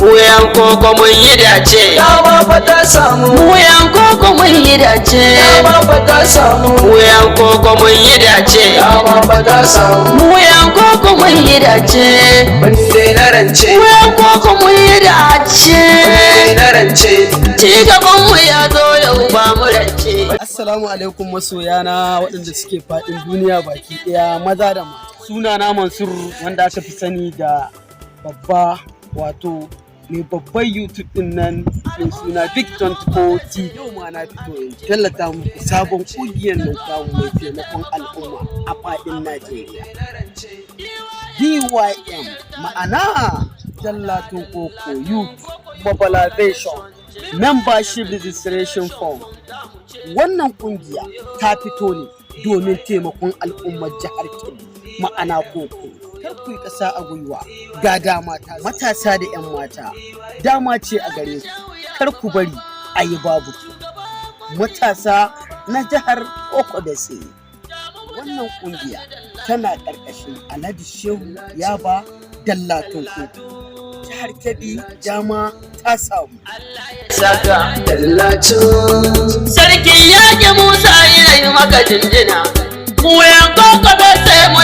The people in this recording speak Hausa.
Mu yan koko mun yi dace. Dama fa ta samu. Mu yan koko mun yi dace. Dama fa ta samu. Mu yan koko mun yi dace. Dama fa ta samu. Mu yan koko mun yi dace. Mun daina rance. Mu yan koko mun yi dace. Mun daina rance. Ci gaban mu ya zo yau, ba mu rance. Assalamu alaikum masoyana waɗanda suke faɗin duniya baki ɗaya, maza da mata. Suna na Mansur, wanda aka fi sani da babba, wato mai babban YouTube ɗin nan mai suna Big 24 TV. Yau ma na fito in tallata muku sabon ƙungiyar nan tamu mai taimakon al'umma a faɗin Najeriya. DYM, ma'ana Dallatin Koko Youth Mobilization Membership Registration Form. Wannan kungiya ta fito ne domin taimakon al'ummar jihar Kebbi, ma'ana koko. Kar ku yi ƙasa a gwiwa, ga dama ta matasa da 'yan mata, dama ce a gare ku, kar ku bari a yi babu ku. Matasa na jihar Koko Bese. Wannan kungiya tana ƙarƙashin Alhaji Shehu Yaba Dallatin Koko. Jihar Kebbi, dama ta samu. Saka. Dallacin. Sarkin yaƙi Musa, ina yi maka jinjina. Mu yan koko bai sai mu